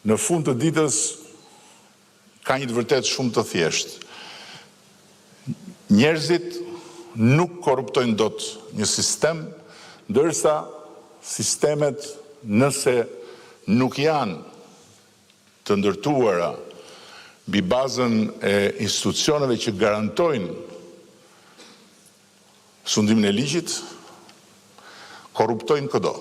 Në fund të ditës ka një të vërtetë shumë të thjeshtë. Njerëzit nuk korruptojnë dot një sistem, ndërsa sistemet nëse nuk janë të ndërtuara mbi bazën e institucioneve që garantojnë sundimin e ligjit, korruptojnë këdo.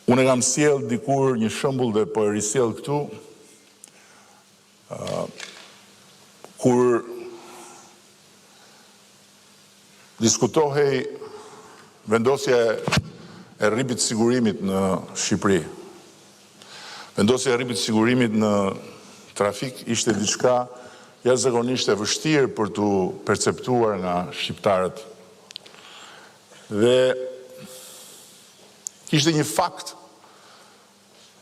Unë e kam sjellë dikur një shembull dhe po e risjell këtu, kur diskutohej vendosja e rripit të sigurimit në Shqipëri. Vendosja e rripit të sigurimit në trafik ishte diçka jashtëzakonisht e vështirë për t'u perceptuar nga shqiptarët. Dhe kishte një fakt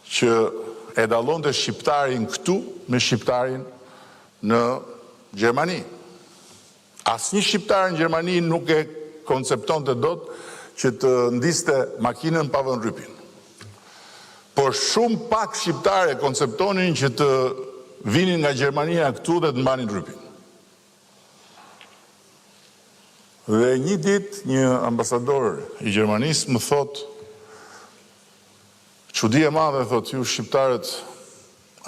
që e dallonte shqiptarin këtu me shqiptarin në Gjermani. Asnjë shqiptar në Gjermani nuk e konceptonte dot që të ndizte makinën pa vënë rrypin. Por shumë pak shqiptarë e konceptonin që të vinin nga Gjermania këtu dhe të mbanin rrypin. Dhe një ditë një ambasador i Gjermanisë më thotë, Çudi e madhe, thotë, ju shqiptarët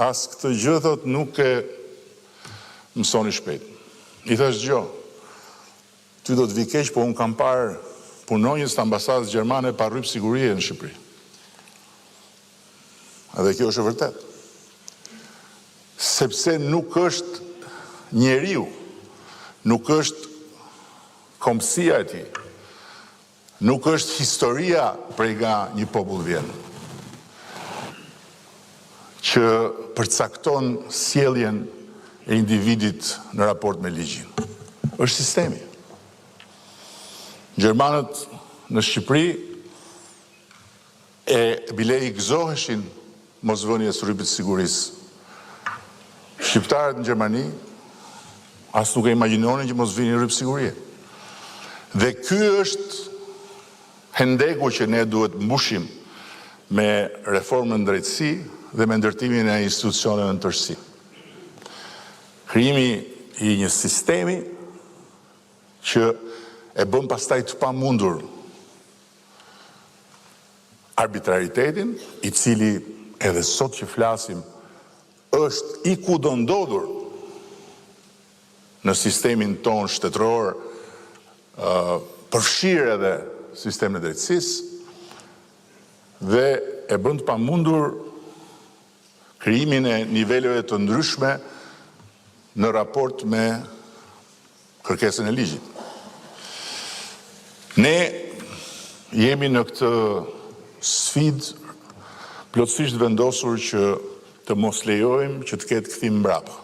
as këtë gjë, thotë, nuk e mësoni shpejt. I thashë, dëgjo, ty do të vijë keq, po unë kam parë punonjës të ambasadës gjermane pa rryp sigurie në Shqipëri. Edhe kjo është e vërtetë. Sepse nuk është njeriu, nuk është kombësia e tij, Nuk është historia prej nga një popull vjen, që përcakton sjelljen e individit në raport me ligjin. Është sistemi. Gjermanët në Shqipëri E bile i gëzoheshin mosvënies rrypit të sigurisë. Shqiptarët në Gjermani as nuk e imagjinonin që mos vinin rryp sigurie. Dhe ky është hendeku që ne duhet mbushim me reformën në drejtësi dhe me ndërtimin e institucioneve në tërësi. Krijimi i një sistemi që e bën pastaj të pamundur Arbitraritetin, i cili edhe sot që flasim është i kudondodhur në sistemin tonë shtetëror, përfshirë edhe sistemin e drejtësisë, dhe e bën të pamundur krijimin e niveleve të ndryshme në raport me kërkesën e ligjit. Ne jemi në këtë sfidë plotësisht vendosur që të mos lejojmë që të ketë kthim mbrapa.